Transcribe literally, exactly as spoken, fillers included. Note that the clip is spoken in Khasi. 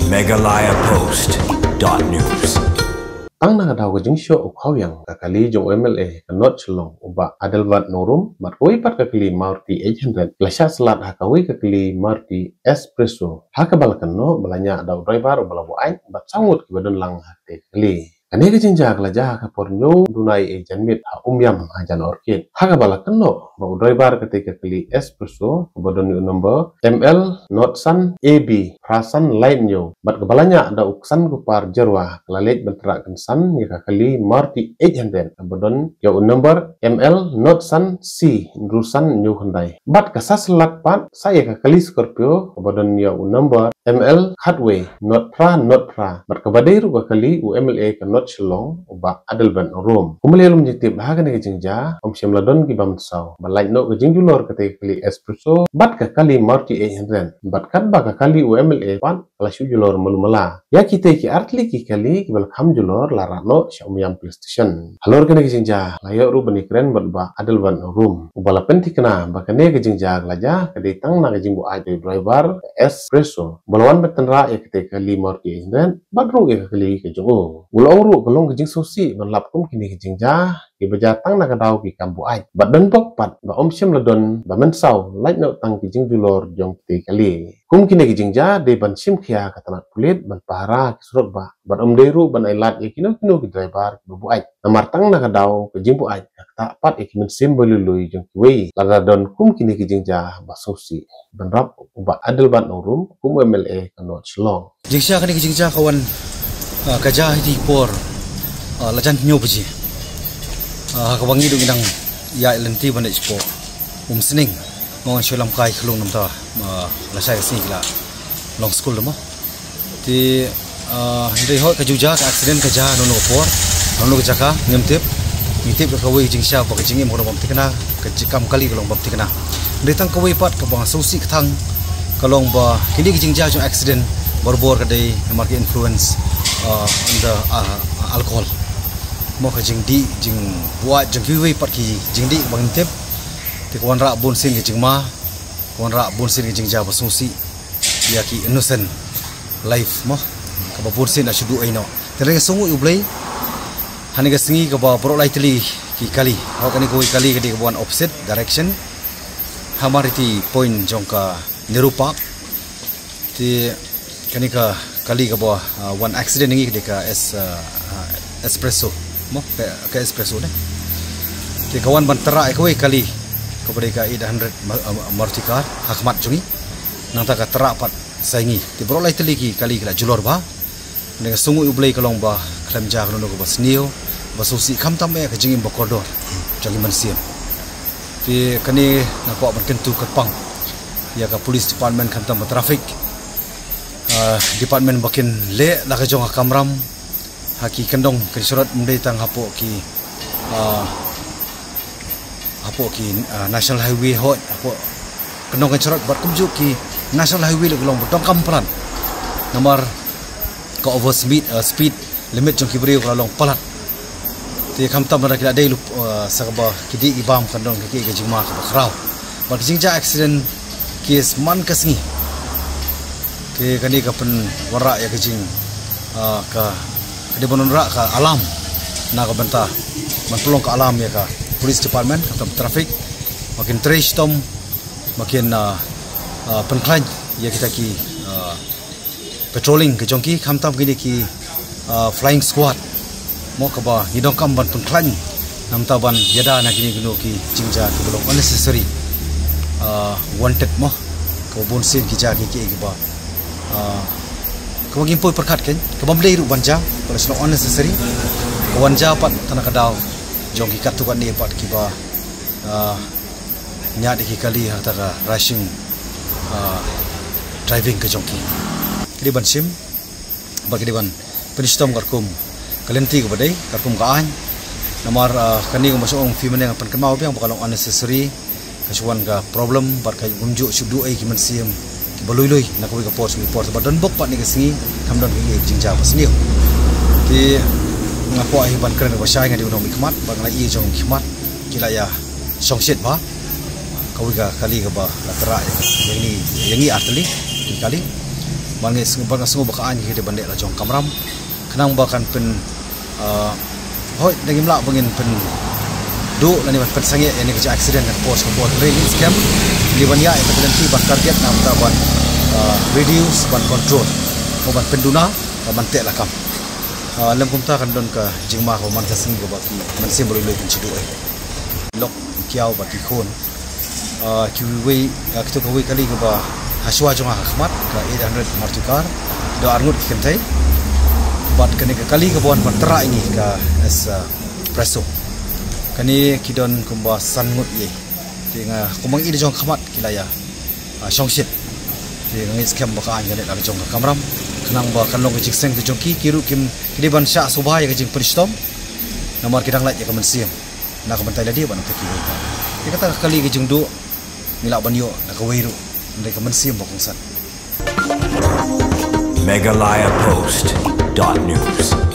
Meghalaya Post dot news. Tang na ka daw ka jingshoh u khawiang ka kali jong u M L A ka North Shillong u Bah Adelbert Nongrum bad kawei pat ka kali Maruti eight hundred la shah slad ha kawei ka kali Maruti Espresso ha kaba la kynnoh ba la ñiah da u driver uba la buaid bad saw ngut kiba don lang ha katei ka kali. Kane ka jingjia ka la jia ha ka por hynñiew duna ïa janmiet ha Umiam ha Jan Orchid ha kaba la kynnoh ba u driver katei ka kali Espresso kaba don ïa u number M L not san A B phra san lai hynñiew bad kaba la ñiah da u ksan ku par jerwa ka la leit ban trah kynsan ïa ka kali Maruti eight hundred kaba don ïa u number M L not san C hynru san hynñiew khyndai bad ka sa slad pat sa ïa ka kali Scorpio kaba don ïa u number M L khatwei not phra not phra bad kaba dei ruh ka kali u M L A ka North Shillong u Bah Adelbert Nongrum. Kumba la ïalum jingtip ha kane ka jingjia, ym shym la don kiba mynsaw ba lait noh ka jingjulor katei ka kali Espresso bad ka kali Maruti eight hundred bad katba ka kali u M L A pat ka la shu julor malu mala. Ïa kitei ki artylli ki kali kiba la kham julor la rah noh sha Umiam Police Station. Halor kane ka jingjia la ïoh ruh ban ïakren bad u Bah Adelbert Nongrum uba la pynthikna ba kane ka jingjia ka la jia ka dei tang na ka jingbuaid u driver ka Espresso ba la wan ban tynrah ïa katei ka kali Maruti eight hundred bad ruh ïa ka kali ka jong u. U la ong ruh ka long ka jingsngewsih ban lap kum kine ki jingjia kiba jia tang na ka daw ki kam buaid bad don bok pat ba ym shym la don ba mynsaw lait noh tang ki jingjulor jong katei ka kali. Kum kine ki jingjia dei ban shim khia ka tnat pulit ban pahara ki surok bah bad ym dei ruh ban ai lad ïa kino kino ki driver kiba buaid. Namar tang na ka daw ka jingbuaid ka ktah pat ïa ki mynsiem ba lui lui jong kiwei. Lada don kum kine ki jingjia ba sngewsih ban rap u Bah Adelbert Nongrum kum u M L A ka North Shillong. Jingshah kane ka jingjia ka wan, ah, ka jia ha ki por, ah, la jan hynñiew baje. Ah, ha kaba ngi dang ïaid lynti ban leit shapoh Umsning. Mo ngan shu lam kai khlung namta, ah, lashai ka sngi ki la long skul mo. Te, ah, hynrei hooid ka ju jia ka accident ka jia hano hano ka por, hano hano ka jaka ngim tip. Ngi tip ka kawei ka jingshah ba ka jingim ka long bym thikna, ka jingkam kali ka long bym thikna. Hynrei tang kawei pat kaba nga sngewsih ka thang ka long ba kine ki jingjia jong accident barabor ka dei namar ka influence, ah, under, ah, alcohol. Mo ka jingdih, jingbuaid jong kiwei pat ki jingdih ba ngim tip. Te ka wanrah bun sien ka jingma, ka wanrah bun sien ka jingjia ba sngewsih ïa ki innocent life mo. Kaba bun sien la shu duh ei noh. Te nga sngewnguh ïa U Blei. Ha kane ka sngi kaba baroh lai tylli ki kali. Hooid kane kawei ka kali ka dei kaba wan opposite direction. Hamar ïa ki point jong ka Nehru Park. Te kane ka kali kaba, ah, wan accident ïa ngi ka dei ka es, ah, ah, Espresso. Mo ka, ka Espresso ne. Te ka wan ban tyrrah ïa kawei ka kali kaba dei ka eight hundred Ma-, ah, Maruti car ha khmat jong ngi. Nangta ka tyrrah pat sa ïa ngi. Te baroh lai tylli ki kali ki la julor bha. Nga sngewnguh ïa U Blei ka long ba khlem jia kano kano kaba sniew, ba sngewsih khamtam eh ka jingim ba kordor jong ki mynsiem. Te kane nga kwah ban kyntu kyrpang ïa ka police department khamtam ba traffic, ah, department ba kin leh la ka jong ka kamram ha ki kyndong kynshrot, ym dei tang hapoh ki, ah, hapoh ki, ah, National Highway hooid, hapoh kyndong kynshrot bad kumjuh ki National Highway la ki long ba donkam palat. Namar ka over speed, ah, speed limit jong ki briew ka la long palat. Te khamtam lada ki la dei lup, ah, sa kaba ki dih ki bam kan don ka, ka jingma kaba khraw. Bad ka jingjia accident case man ka sngi. Te kane ka pynwanrah ïa ka jing, ah, ka, ka dei ban wanrah ka alarm na ka bynta ban pynlong ka alarm ïa ka police department, khamtam traffic, ba kin trei shitom, ba kin, ah, ah, pynkhlaiñ ïa kita ki, ah, patrolling ka jong ki, khamtam kine ki, ah, flying squad. Mo kaba ngi donkam ban pynkhlaiñ namar ban ïada na kine kino ki jingjia kiba long unnecessary, ah, wanted mo. Kaba bun sien ki jia ki, ki, kiba, ah, kaba ngim poi pyrkhat kein, kaba ym dei ruh ban jia, kaba la shu long unnecessary. Ka wan jia pat tang na ka daw jong ki katto katne pat kiba, ah, ñiad ïa ki kali ha kata ka rushing, ah, driving ka jong ki. Ki dei ban shim bad ki dei ban pynshitom katkum ka lynti kaba dei, katkum ka aiñ. Namar, ah, kane kumba shu ong phi mynne nga pynkynmaw biang ba ka long unnecessary, ka shu wan ka problem bad ka kumjuh shu duh ei ki mynsiem kiba lui lui na kawei ka por sha kawei ka por, bad don bok pat kane ka sngi kam don ka jingjia ba sniew. Te nga kwah hi ban kren ba shai, nga dei u nongmihkhmat bad nga la ïohi jong khmat ki la ïa shongshit bha. Kawei ka kali kaba la tyrrah ïa ngi, ïa ngi artylli ki kali. Ban ngi sngew, ban nga sngew ba ka aiñ ka dei ban leh la jong ka kamram. Khnang ba kan pyn, ah, hoi, da ngim lah ba ngin pynduh lane ban pynsangeh ïa kane ka jaka accident na ka por sha ka por. Hynrei ngi skhem ngi ban ïa, ïa ka penalty ban target na ka bynta ban, ah, reduce, ban control, mo ban pynduna, ban teh lakam. Ah, lem kumta kan don ka jingma kaba man ka sngi kaba ki mynsiem ba lui lui kin shu duh ei. Lok, ki kiaw bad ki khun. Ah, kiwei, ah, kito kiwei kali kiba hashwa jong nga ha khmat, ka eight hundred Maruti car, da arngut ki kynthei. Bad kane ka kali kaba wan ban tyrwa ïa ngi ka S, ah, Presso. Kane ki don kumba san ngut ïa. Te nga kumba ngi da jong khmat ki la ïa, ah, shongshit. Te nga ngeit skhem ba ka aiñ ka dei la jong ka kamram. Khnang ba kan long ka jingseng te jong ki, ki ruh kim, ki dei ban shah suba ïa ka jingpynshitom. Namar ki dang lait ïa ka mynsiem. Na ka bynta lade bad na ka bynta kiwei pat. Te kata ka kali ka jingduh ngi lah ban ïoh na kawei ruh. Hynrei ka mynsiem ba kongsan. Meghalaya Post dot news.